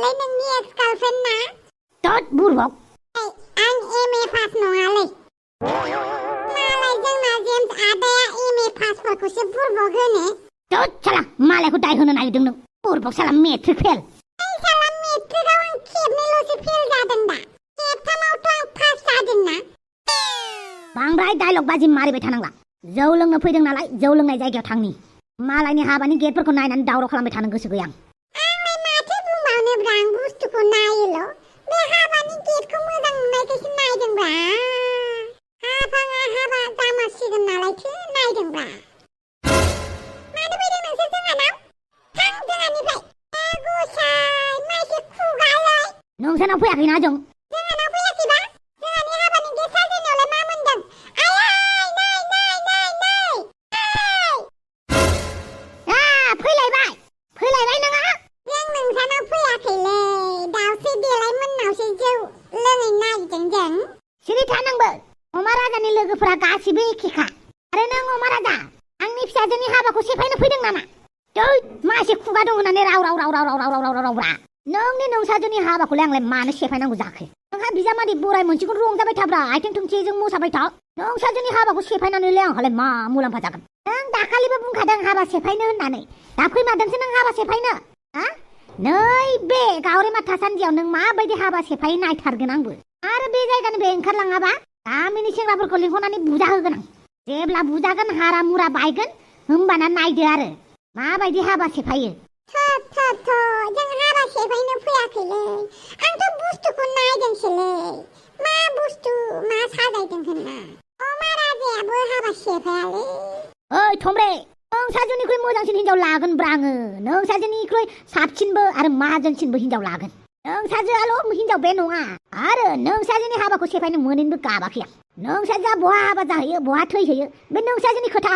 सोरमोनलाय नोंनि एक्स गार्लफ्रेन्ड ना? तत बुरबक आं एमए पास नङालै। मालाय जोंना जेम्स आदाया एमए पासफोरखौसो बुरबक होनो। तत साला मालायखौ दाय होनो नागिरदों नों बुरबक साला मेट्रिक फेल। साला मेट्रिकआव आं खेबनैल'सो फेल जादों दा। खेबथामावथ' आं पास जादों ना। बांद्राय डायलग बाजि मारिबाय थानांला। जौ लोंनो फैदों नालाय जौ लोंनाय जायगायाव थांनि। मालायनि हाबानि गेटफोरखौ नायनानै दावराव खालामबाय थानो गोसो गैया आं। आंलाय माथो बुंबावनोब्रा आं बुस्थुखौ नायोल'। बे हाबानि गेटखौ मोजां नुनायखायसो नायदोंब्रा। हाफाङा हाबा जामारसिगोन नालायथो नायदोंब्रा। मानो फैदों नोंसोर जोंहानाव? थां जोंहानिफ्राय। गसाय माइसो खुगालै। नोंसानाव फैयाखैना जों? जोंहानाव फैयाखैबा? जोंहानि हाबानि गेट साजायनायावलाय मा मोनदों? आयै नै फैलायबाय नोङा? जों नोंसानाव फैयाखैलै। दावस्रि देलाय मोननावसो जौ लोंहैनो नागिरदों जों। सिरि था नोंबो। अमा राजानि लोगोफोरा गासिबो एखेखा। आरो नों अमा राजा आंनि फिसाजोनि हाबाखौ सेफायनो फैदों नामा? मासे खुगा दं होननानै राव नोंनि नोंसाजोनि हाबाखौलाय आंलाय मानो सेफायनांगौ जाखो? नोंहा बिजामादै बोराय मोनसेखौनो रंजाबाय थाब्रा आथिं थोंसेजों मोसाबाय था। नोंसाजोनि हाबाखौ सेफायनानैलाय आंहालाय मा मुलाम्फा जागोन? नों दाखालिबो बुंखादों हाबा सेफायनो होननानै। दा फैमारदोंसो नों हाबा सेफायनो? नै बे गावरेमा थासान्दियाव नों माबायदि हाबा सेफायो नायथारगोन आंबो। आरो बे जायगानिफ्राय ओंखारलाङाबा गामिनि सेंग्राफोरखौ लिंहरनानै बुजा होगोन आं। जेब्ला बुजागोन हारा मुरा बायगोन होमबाना नायदो आरो माबायदि हाबा सेफायो। जों हाबा सेफायनो फैयाखैलै। आंथ' बुस्थुखौ नायदोंसोलै। मा बुस्थु मा साजायदों होनना। अमा राजायाबो हाबा सेफायालै। ओइ थमब्रे नोंसाजोनिख्रुइ मोजांसिन हिनजाव लागोनब्रा आङो। नोंसाजोनिख्रुइ साबसिनबो आरो माहाजोनसिनबो हिनजाव लागोन। नोंसाजोआल' हिनजाव बे नङा। आरो नोंसाजोनि हाबाखौ सेफायनो मोनैनोबो गाबाखै आं। नोंसाजोआ बहा हाबा जाहैयो बहा थैहैयो बे नोंसाजोनि खोथा।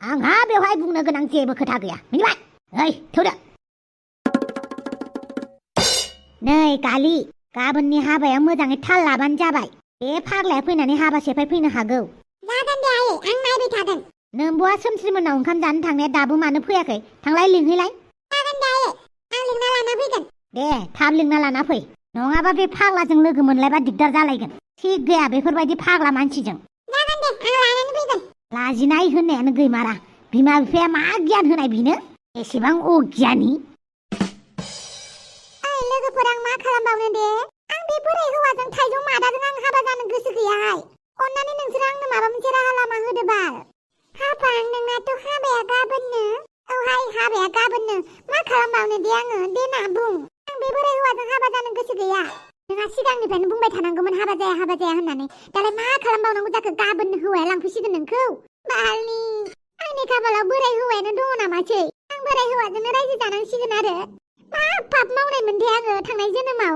आंहा बेवहाय बुंनो गोनां जेबो खोथा गैया मिथिबाय? ओइ थौदो। नै कालि गाबोननि हाबाया मोजाङै थाल लाबानो जाबाय। बे फाग्लाया फैनानै हाबा सेफाय फैनो हागौ। जागोन दे आयै आं नायबाय थागोन। नोंबुआ सोमस्रिमोननाव ओंखाम जानो थांनाया दाबो मानो फैयाखै? थांलाय लिंहैलाय। जागोन दे आयै आं लिंना लाना फैगोन। दे थाब लिंना लाना फै। नङाबा बे फाग्लाजों लोगो मोनलायबा दिगदार जालायगोन। थिग गैया बेफोरबायदि फाग्ला मानसिजों। जागोन दे आं लानानै फैगोन। लाजिनाय होननायानो गैमारा। बिमा बिफाया मा गियान होनाय बिनो? एसेबां अगियानि। लोगोफोर आं मा खालामबावनो दे? आं बे बोराय हौवाजों थाइजौ मादाजों आं हाबा जानो गोसो गैयाहाय। अन्नानै नोंसोर आंनो माबा मोनसे राहा लामा होदो बाल। हाफां नोंनाथ' हाबाया गाबोननो। औहाय हाबाया गाबोननो। मा खालामबावनो दे आङो? देना बुं। आं बे बोराय हौवाजों हाबा जानो गोसो गैया। नोंहा सिगांनिफ्रायनो बुंबाय थानांगौमोन हाबा जाया होननानै। दालाय मा खालामबावनांगौ जाखो? गाबोननो हौवाया लांफैसिगोन नोंखौ। बालनि आंनि खाफालाव बोराय हौवायानो दङ नामासै? आं बोराय हौवाजोंनो रायजो जानांसिगोन आरो। मा पाप मावनायमोन दे आङो थांनाय जोनोमाव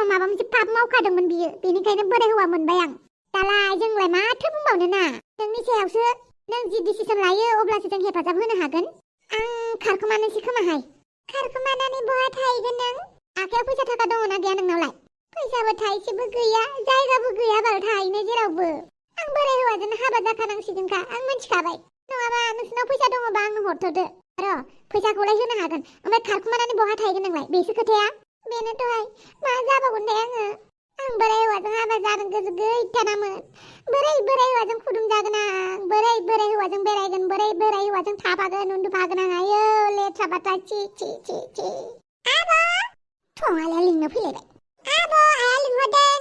माबा मोनसे पाप मावखादोंमोन बियो। बेनिखायनो बोराय हौवा मोनबाय आं। दालाय जोंलाय माथो बुंबावनो ना? नोंनि सायावसो। नों जि डिसिसन लायो अब्लासो जों हेफाजाब होनो हागोन। आं खारखोमानोसै खोमाहाय। खारखोमानानै बहा थाहैगोन नों? आखायाव फैसा थाखा दङ ना गैया नोंनावलाय? फैसाबो थाइसेबो गैया जायगाबो गैया बाल थाहैनो जेरावबो। आं बोराय हौवाजोंनो हाबा जाखानांसिगोनखा आं मिथिखाबाय। नङाबा नोंसिनाव फैसा दङबा आंनो हरथ'दो। र' फैसाखौलाय होनो हागोन। ओमफ्राय खारखोमानानै बहा थाहैगोन नोंलाय? बेसो खोथाया। बेनोथ'हाय मा जाबावगोन दे आङो? आं बोराय हौवाजों हाबा जानो गोसो गैथारामोन। बोराय हौवाजों फुदुंजागोन आं। बोराय हौवाजों बेरायगोन। बोराय हौवाजों थाफागोन उन्दुफागोन आं। आयो लेथ्रा बाथ्रा छि। आब' थङालिया लिंनो फैलायबाय। आब' आया लिंहरदों।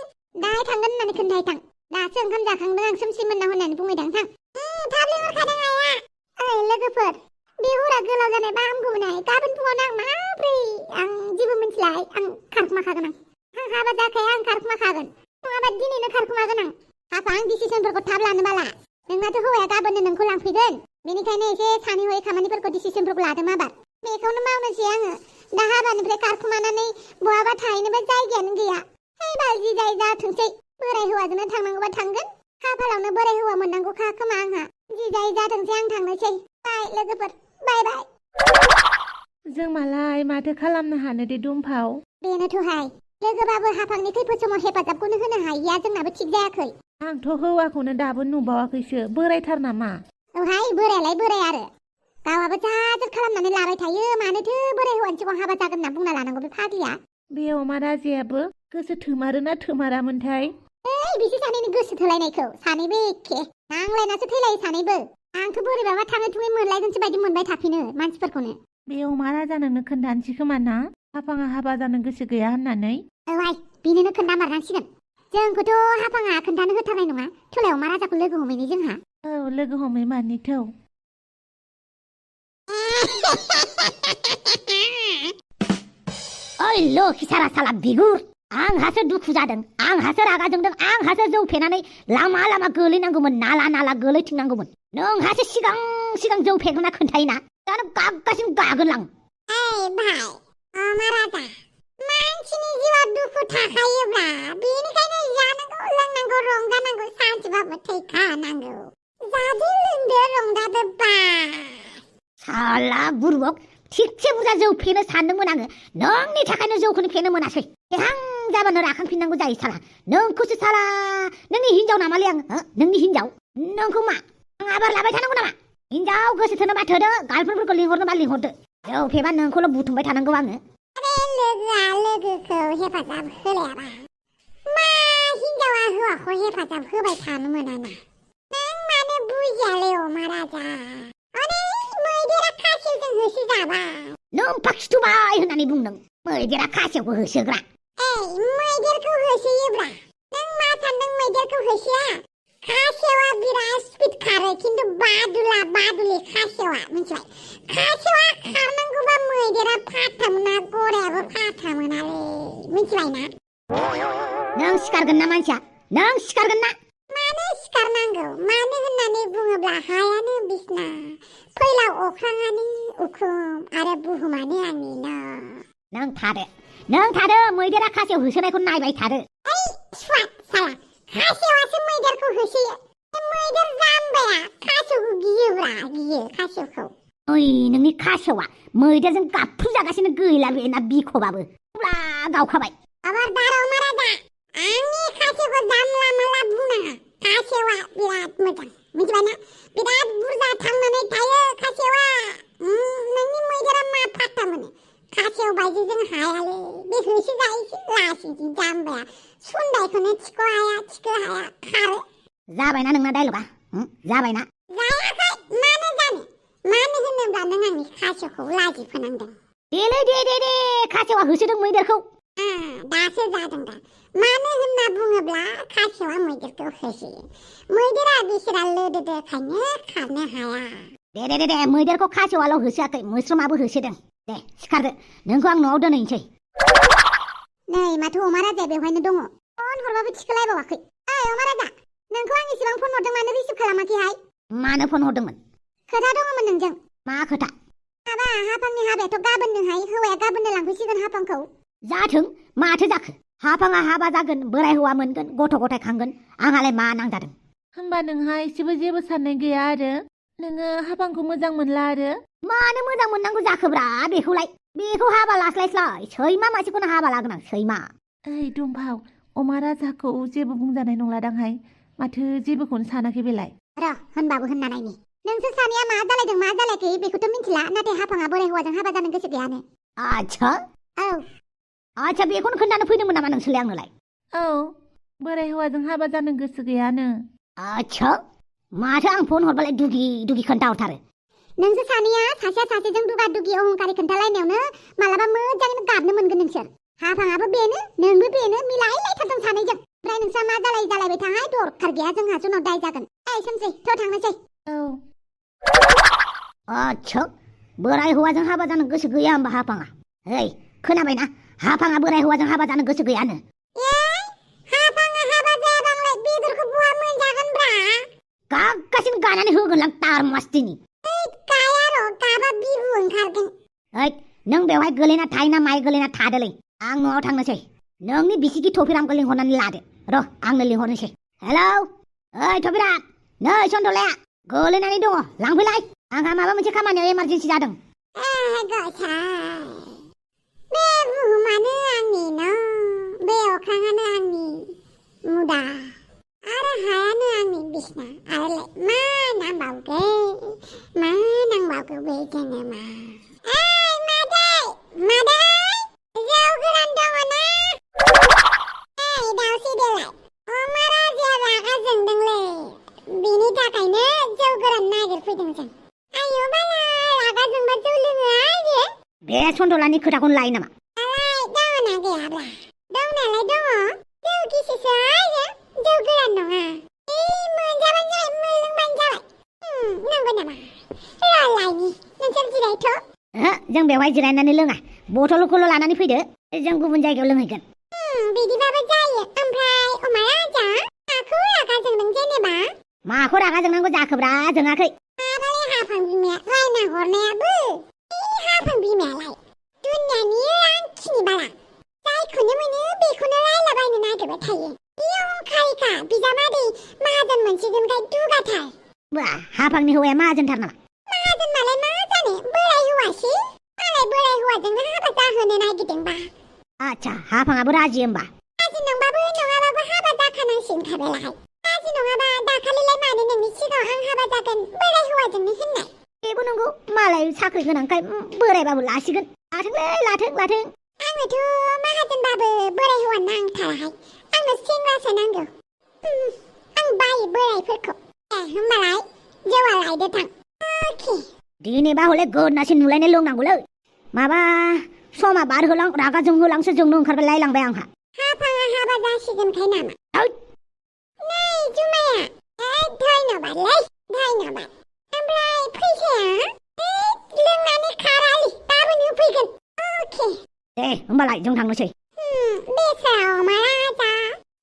दाहाय थांगोन होननानै खोन्थाय थां। दासो ओंखाम जाखांदों आं सोमस्रिमोननाव होननानै बुंहैदां थां। थाब लिंहरखादों आया। ओइ लोगोफोर बे हरा गोलाव जानायबा हामगौमोनहाय। गाबोन फुङावनो आं माब्रै आं जेबो मिथिलाहाय। आं खारखोमाखागोन आं हाबा जाखाया आं खारखोमाखागोन। नङाबा दिनैनो खारखोमागोन आं। हाफां डिसिसनफोरखौ थाब लानो बाला। नोंनाथ' हौवाया गाबोननो नोंखौ लांफैगोन। बेनिखायनो एसे सानै हयै खामानिफोरखौ डिसिसनफोरखौ लादो माबार। बेखौनो मावनोसै आङो। दा हाबानिफ्राय खारखोमानानै बहाबा थाहैनोबो जायगायानो गैया। है बाल जि जाय जाथोंसै। बोराय हौवाजोंनो थांनांगौबा थांगोन। खाफालावनो बोराय हौवा मोननांगौखा खोमा आंहा। जि जाय जाथोंसै आं थांनोसै। बाय लोगोफोर बाय। जों मालाय माथो खालामनो हानो दे दुमफाव। बेनोथ'हाय लोगोबाबो हाफांनि खैफोद समाव हेफाजाबखौनो होनो हायिया जोंनाबो थिग जायाखै। आंथ' हौवाखौनो दाबो नुबावाखैसो। बोरायथार नामा? औहाय बोरायालाय बोराय आरो गावाबो जाजोर खालामनानै लाबाय थायो। मानोथो बोराय हौवानि सिगाङाव हाबा जागोन होनना बुंना लानांगौ बे फाग्लिया? बे अमा राजायाबो गोसो थोमारोना थोमारामोनथाय? बिसोर सानैनि गोसो थोलायनायखौ सानैबो एखे नांलायनासो थैलायो सानैबो। आंथ' बोरैबाबा थाङै थुङै मोनलायगोनसो बायदि मोनबाय थाफिनो मानसिफोरखौनो। बे अमा राजानोनो खोन्थानोसै खोमा ना हाफाङा हाबा जानो गोसो गैया होननानै? औहाय बेनोनो खोन्थामारनांसिगोन। जोंखौथ' हाफाङा खोन्थानो होथारनाय नङा। थुलाय अमा राजाखौ लोगो हमैनि जोंहा। औ लोगो हमै मानिथौ। ओइ लोखि सारा साला बिगुर, आंहासो दुखु जादों, आंहासो रागा जोंदों, आंहासो जौ फेनानै लामा लामा गोलैनांगौमोन, नाला नाला गोलैथिंनांगौमोन। नोंहासो सिगां सिगां जौ फेग्रोना खोन्थायोना, दानो गागासिनो गागोनलां। भाइ अमा राजा, मानसिनि जिउआव दुखु थाखायोब्ला बेनिखायनो जानांगौ लोंनांगौ रंजानांगौ, सानसेबाबो थैखानांगौ। जादो लोंदो रंजादो बा। साला बुरबक, थिगसे बुरजा जौ फेनो सानदोंमोन आङो, नोंनि थाखायनो जौखौनो फेनो मोनासै। फेहां जाबानो राखांफिननांगौ जायो साला। नोंखौसो साला, नोंनि हिनजाव नामालै आं? नोंनि हिनजाव? नोंखौ मा आं आबार लाबाय थानांगौ नामा? हिनजाव गोसो थोनोबा थोदो, गार्लफ्रेन्डफोरखौ लिंहरनोबा लिंहरदो। जौ फेबा नोंखौल' बुथुमबाय थानांगौ आङो। लोगोआ लोगोखौ हेफाजाब होलायाबा मा हिनजावा हौवाखौ हेफाजाब होबाय थानो मोनाना? नों मानो बुजियालै अमा राजा? मैदेरा खासेवजों होसोजाबाय। नों फाखिथुबाय होननानै बुंदों, मैदेरा खासेवखौ होसोग्रा। मैदेरखौ होसोयोब्रा नों मा सानदों मैदेरखौ होसोआ? खासेवा बिराद स्पिड खारो, खिन्थु बादुलि खासेवा, मिथिबाय? खासेवा खारनांगौबा मैदेरा फाथा मोना, गरायाबो फाथा मोनालै, मिथिबाय ना? नों सिखारगोन ना मानसिया? नों सिखारगोन ना? मानो सिखारनांगौ? मानो होननानै बुङोब्ला हायानो बिसना, फैलाव अख्राङानो उखुम आरो बुहुमानो आंनि न'। नों थादो, मैदेरा खासेव होसोनायखौ नायबाय थादो। स्वाद साला, खासेवासो मैदेरखौ होसोयो। मैदेर जाम्बाया खासेवखौ गियो खासेवखौ। ओइ नोंनि खासेवा मैदेरजों गाबफ्रु जागासिनो गैला बेना बिखबाबो अब्ला गावखाबाय। खबरदार अमा राजा, आंनि खासेवखौ जानला मानला बुंनाङा। खासेवा बिराद मोजां, मिथिबायना? बिराद बुरजा थांनानै थायो खासेवा। नोंनि मैदेरा मा फात्ता मोनो? खासेव बायदिजों हायालै, बे होसोजायोसो लासिंसिं जाम्बाया, सुन्दायखौनो थिख' हाया खारो। जाबायना नोंना डायलगा? जाबायना? जायाखै, मानो जानो? मानो होनोब्ला नों आंनि खासेवखौ लाजि फोनांदों। दे खासेवा होसोदों मैदेरखौ। दासो जादों दा। मानो होनना बुङोब्ला खासेवा मैदेरखौ होसोयो। मैदेरा बिसोरा लोदोदोखायनो खारनो हाया। दे मैदेरखौ खासेवाल' होसोआखै, मोस्रोमाबो होसोदों। दे सिखारदो, नोंखौ आं न'आव दोनहैनोसै। नै माथो अमा राजाया बेवहायनो दङ। फन हरबाबो थिखोलायबावाखै। अमा राजा, नोंखौ आं इसेबां फन हरदों, मानो रिसिभ खालामाखैहाय? मानो फन हरदोंमोन? खोथा दङमोन नोंजों। मा खोथा? हाफांनि हाबायाथ' गाबोननोहाय, हौवाया गाबोननो लांफैसिगोन हाफांखौ। जाथों, माथो जाखो? हाफाङा हाबा जागोन, बोराय हौवा मोनगोन, गथ' गथाय खांगोन, आंहालाय मा नांजादों? होमबा नोंहा एसेबो जेबो साननाय गैया आरो? नोङो हाफांखौ मोजां मोनला आरो? मानो मोजां मोननांगौ जाखोब्रा बेखौलाय? बेखौ हाबा लास्लायस्लाय सैमा मासेखौनो हाबा लागोन आं, सैमा। ओइ दुमफाव, अमा राजाखौ जेबो बुंजानाय नंलादांहाय, माथो जेबोखौनो सानाखै बेलाय? होनबाबो होनना नायनि। नोंसोर सानैया मा जालायदों मा जालायाखै बेखौथ' मिथिला, नाथाय हाफाङा बोराय हौवाजों हाबा जानो गोसो गैयानो। आच्छा बेखौनो खोन्थानो फैदोंमोन नामा नोंसोरलाय आंनोलाय? औ, बोराय हौवाजों हाबा जानो गोसो गैयानो। आच्छा, माथो आं फन हरबालाय दुगि खोन्थाहरथारो। नोंसोर सानैया सासेया सासेजों दुगा दुगि अहंकारि खोन्थालायनायावनो मालाबा मोजाङैनो गाबनो मोनगोन नोंसोर। हाफाङाबो बेनो, नोंबो बेनो, मिलायलायथारदों सानैजों। ओमफ्राय नोंस्रा मा जालायबाय थाहाय, दरखार गैया, जोंहासो उनाव दाय जागोन। सोमसै, थ' थांनोसै। औ। आच्छा, बोराय हौवाजों हाबा जानो गोसो गैया होमबा हाफाङा? खोनाबायना, हाफाङा बोराय हौवाजों हाबा जानो गोसो गैयानो। हाफाङा हाबा जायाबालाय बेदरखौ बहा मोनजागोनब्रा? गागासिनो गानानै होगोनलां तार मास्तिनि। गाबा बिबु ओंखारगोन। नों बेवहाय गोलैना थायोना माइ गोलैना थादोलै, आं न'आव थांनोसै। नोंनि बिसिगि थफिरामखौ लिंहरनानै लादो। आंनो लिंहरनोसै। हेलौ, ओइ थफिराम, नै सन्दलाया गोलैनानै दङ, लांफैलाय, आंहा माबा मोनसे खामानियाव इमारजेन्सि जादों। बे बुहुमानो आंनि न', बे अख्राङानो आंनि मुदा, आरो हायानो आंनि बिसना, आरोलाय मा नांबावगौ बे जोनोमा? मादै, जौ गोरान दङ नोंजों आयु बाला रागा जोंबा जौ लोङो आरो बे सन्दलानि खोथाखौनो लायो नामा दालाय दङना गैयाब्ला दंनालाय दङ जौ गिसिसो आरो जौ गोरान नङा मोनजाबानो जाबाय मोनलोंबानो जाबाय नंगौ नामा लायनि नोंसोर जिरायथ' जों बेवहाय जिरायनानै लोङा बथलखौल' लानानै फैदो जों गुबुन जायगायाव लोंहैगोन बिदिबाबो जायो ओमफ्राय अमा राजा माखौ रागा जोंदों जेनेबा माखौ रागा जोंनांगौ जाखोब्रा जोङाखै माबालै हाफां बिमाया रायना हरनायाबो हाफां बिमायालाय दुनियानि रांखिनि बाला जायखौनो मोनो बेखौनो रायलाबायनो नागिरबाय थायो बियंखारिखा बिजामादै माहाजोन मोनसिगोनखाय दुगाथार बा हाफांनि हौवाया माहाजोनथार नामा माहाजोन मालाय मा जानो बोराय हौवासो मालाय बोराय हौवाजोंनो हाबा जाहोनो नागिरदोंबा आच्छा हाफाङाबो राजि होमबा राजि नंबाबो नङाबाबो हाबा जाखानांसिगोनखाबायलाय राजि नङाबा दाखालिलाय मानो नोंनि सिगाङाव आं हाबा जागोन बोराय हौवाजोंनो होननाय बेबो नंगौ मालाय साख्रि गोनांखाय बोरायबाबो लासिगोन लाथों आंनोथ' माहाजोनबाबो बोराय हौवा नांथाराहाय आंनो सेंग्रासो नांगौ आं बायो बोरायफोरखौ होमबालाय जौआ लायदो थां अके दिनैबा हले गोदनासिन नुलायनाय लोंनांगौलै माबा समा बारहोलां रागा जोंहोलांसो जोंनो ओंखारबाय लायलांबाय आंहा हाफाङा हाबा जासिगोनखाय नामा नै जुमाया धन्यबादलै धन्यबाद ओमफ्राय फैसाया लोंनानै खारालै गाबोन होफैगोन अके दे होमबालाय जों थांनोसै बेसारा अमा राजा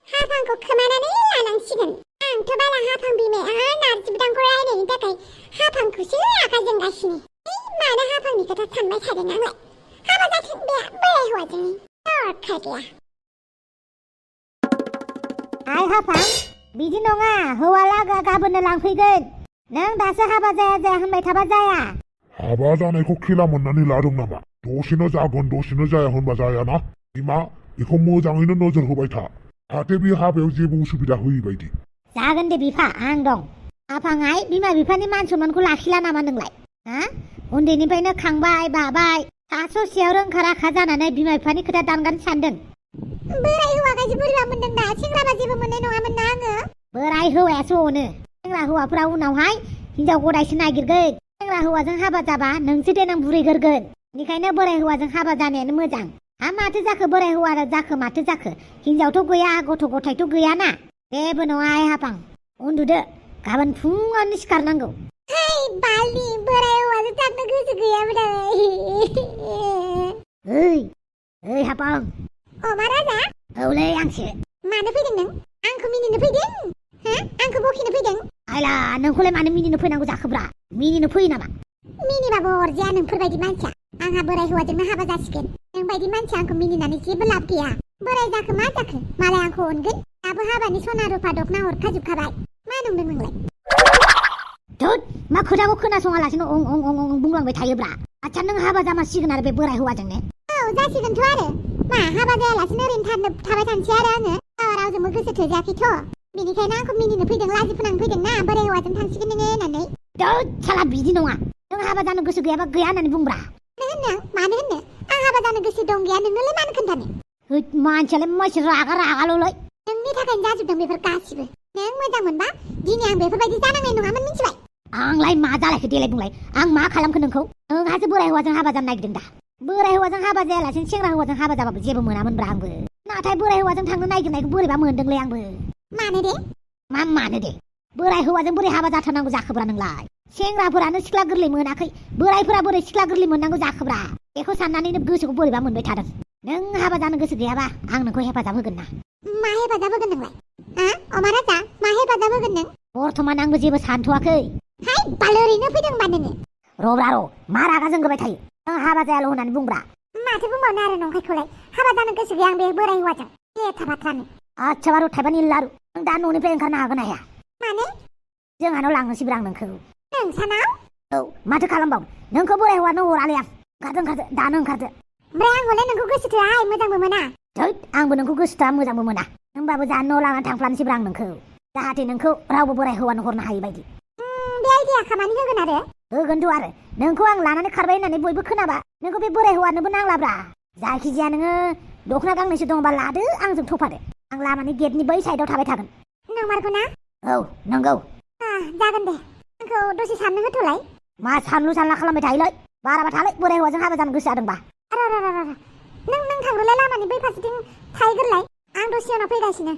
हाफांखौ खोमानानै लानांसिगोन आंथ' बाला हाफां बिमाया नारजि बिदांखौ रायनायनि थाखाय हाफांखौसो रागा जोंगासिनो मानो हाफांनि खोथा सानबाय थादों आंलाय हाबा जाथों बे बोराय हौवाजों दरखार गैया आइ हाफां बिदि नङा हौवा लागा गाबोननो लांफैगोन नों दासो हाबा जाया होनबाय थाबा जाया हाबा जानायखौ खेला मोननानै लादों नामा दसेनो जागोन दसेनो जाया होनबा जायाना बिमा बेखौ मोजाङैनो नोजोर होबाय था जाहाथे बे हाबायाव जेबो उसुबिदा होयै बायदि जागोन दे बिफा आं दं हाफाङाय बिमा बिफानि मान सनमानखौ लाखिला नामा नोंलाय उन्दैनिफ्रायनो खांबाय बाबाय ससेयाव रोंखा राखा जानानै बिमा बिफानि खोथा दानगानो सानदों बोराय हौवाखायसो बोरैबा मोनदों दा सेंग्राबा जेबो मोननाय नङामोन ना आङो बोराय हौवायासो अनो सेंग्रा हौवाफोरा उनावहाय हिनजाव गदायसो नागिरगोन सेंग्रा हौवाजों हाबा जाबा नोंसो देनां बुरैगोरगोन बेनिखायनो बोराय हौवाजों हाबा जानायानो मोजां माथो जाखो बोराय हौवा जाखो माथो जाखो हिनजावथ' गैया गथ' गथायथ' गैयाना जेबो नङा आइ हाफां उन्दुदो गाबोन फुङावनो सिखारनांगौ बालि बोराय हौवाजों थांनो गोसो गैयाब्रा ओइ हाफां अमा राजा औलै आंसो मानो फैदों नों आंखौ मिनिनो फैदों आंखौ बखिनो फैदों आइला नोंखौलाय मानो मिनिनो फैनांगौ जाखोब्रा मिनिनो फैयो नामा मिनिबाबो अरजाया नोंफोरबायदि मानसिया आंहा बोराय हौवाजोंनो हाबा जासिगोन नोंबायदि मानसिया आंखौ मिनिनानै जेबो लाब गैया बोराय जाखो मा जाखो मालाय आंखौ अनगोन दाबो हाबानि सना रुफा दखना हरखाजोबखाबाय मा नंदों नोंलाय मा खोथाखौ खोनासङालासिनो अं अं अं अं बुंलांबाय थायोब्रा आच्छा नों हाबा जामारसिगोन आरो बे बोराय हौवाजोंनो औ जासिगोनथ' आरो मा हाबा जायालासिनो ओरैनो थाबाय थानोसै आरो आङो रावजोंबो गोसो थोजायाखैथ' बेनिखायनो आंखौ मिनिनो फैदों लाजि फोनांनो फैदों ना बोराय हौवाजों थांसिगोन नोङो होननानै साला बिदि नङा नों हाबा जानो गोसो गैयाबा गैया होननानै बुंब्रा मानो होननो आं हाबा जानो गोसो दं गैया नोंनोलाय मानो खोन्थानो मानसियालाय मानसि रागाल'लै नोंनि थाखायनो जाजोबदों बेफोर गासिबो नों मोजां मोनबा दिनै आं बेफोरबायदि जानांनाय नङामोन मिथिबाय आंलाय मा जालायखो देलाय बुंलाय आं मा खालामखो नोंखौ नोंहासो बोराय हौवाजों हाबा जानो नागिरदों दा बोराय हौवाजों हाबा जायालासिनो सेंग्रा हौवाजों हाबा जाबाबो जेबो मोनामोनब्रा आंबो नाथाय बोराय हौवाजों थांनो नागिरनायखौ बोरैबा मोनदोंलै आंबो मानो दे बोराय हौवाजों बोरै हाबा जाथारनांगौ जाखोब्रा नोंलाय सेंग्राफोरानो सिख्ला गोरलै मोनाखै बोरायफोरा बोरै सिख्ला गोरलै मोननांगौ जाखोब्रा बेखौ साननानैनो गोसोखौ बोरैबा मोनबाय थादों नों हाबा जानो गोसो गैयाबा आं नोंखौ हेफाजाब होगोन ना मा हेफाजाब होगोन नोंलाय अमा राजा मा हेफाजाब होगोन नों बर्थमान आंबो जेबो सानथ'वाखै बाल ओरैनो फैदों होनबा नोङो रब्रा मा रागा जोंगोबाय थायो नों हाबा जायाल' होननानै बुंब्रा माथो बुंबावनो आरो नंखायखौलाय हाबा जानो गोसो गैया आं बे बोराय हौवाजों लेथा बाथ्रानो आच्छा बारु थाइबानि लारु नों दा न'निफ्राय ओंखारनो हागोन हाया माने जोंहानाव लांनोसैब्रा आं नोंखौ नोंसानाव औ माथो खालामबाव नोंखौ बोराय हौवानो हरालै आं ओंखारदो दानो ओंखारदो ओमफ्राय आं हले नोंखौ गोसो थोआहाय मोजांबो मोना आंबो नोंखौ गोसो थोआ मोजांबो मोना होमबाबो जा न' लानानै थांफ्लानोसैब्रा आं नोंखौ जाहाथे नोंखौ रावबो बोराय हौवानो हरनो हायै बायदि बे आइडिया खामानि होगोन आरो होगोनथ' आरो नोंखौ आं लानानै खारबाय होननानै बयबो खोनाबा नोंखौ बे बोराय हौवानोबो नांलाब्रा जायखिजाया नोङो दख'ना गांनैसो दंबा लादो आंजों थफादो आं लामानि गेटनि बै साइडआव थाबाय थागोन नंमारगौ ना औ नंगौ जागोन दे आंखौ दसे साननो होथ'लाय मा सानलु सानला खालामबाय थायोलै बाराबा थालै बोराय हौवाजों हाबा जानो गोसो जादोंबा नों थांग्रोलाय लामानि बै फारसेथिं थाहैग्रोलाय आं दसे उनाव फैगासिनो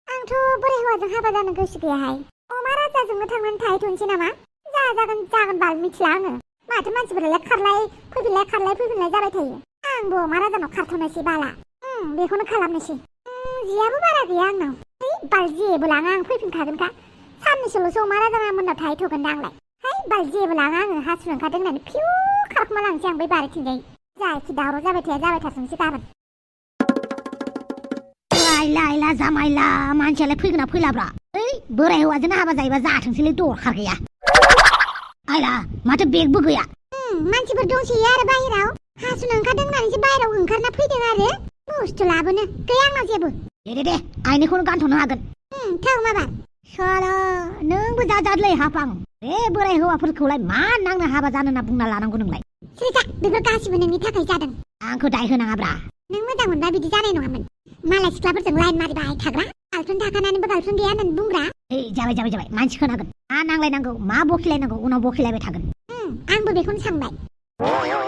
आंथ' बोराय हौवाजों हाबा जानो गोसो गैयाहाय अमा राजाजोंनो थांनानै थाहैथ'नोसै नामा जागोन बाल मिथिला आङो माथो मानसिफोरालाय खारलाय फैफिनलाय जाबाय थायो आंबो अमा राजानाव खारथ'नोसै बाला बेखौनो खालामनोसै जियाबो बारा गैया आंनाव बाल जेबो लाङा आं फैफिनखागोनखा साननैसोल'सो अमा राजा मोननाव थाहैथ'गोनदां आंलाय बाल जेबो लाङा आङो हासुनो ओंखारदों होननानै फिउ खारखुमा लांसै आं बै बारिथिंजाय जायखि दावराव जाबाय थाथोंसै गाबोन लायला जामायला मानसियालाय फैगोना फैलाब्रा ओइ बोराय हौवाजोंनो हाबा जायोबा जाथोंसैलै दरखार गैया आयला माथो बेगबो गैया मानसिफोर दंसैयो आरो बाहेराव हासुनो ओंखारदों होननानैसो बाहेराव ओंखारना फैदों आरो बुस्थु लाबोनो गैया आंनाव जेबो दे आइनिखौनो गानथ'नो हागोन थाव माबा साला नोंबो जाजादलै हाफां बे बोराय हौवाफोरखौलाय मा नांनो हाबा जानो होनना बुंना लानांगौ नोंलाय सिरिथा बेफोर गासिबो नोंनि थाखाय जादों आंखौ दाय होनाङाब्रा नों मोजां मोनबा बिदि जानाय नङामोन मालाय सिख्लाफोरजों लाइन मारिबाय थाग्रा गार्लफ्रेन्ड थाखानानैबो गार्लफ्रेन्ड गैया होननानै बुंग्रा जाबाय मानसि खोनागोन मा नांलायनांगौ मा बखिलायनांगौ उनाव बखिलायबाय थागोन आंबो बेखौनो सानबाय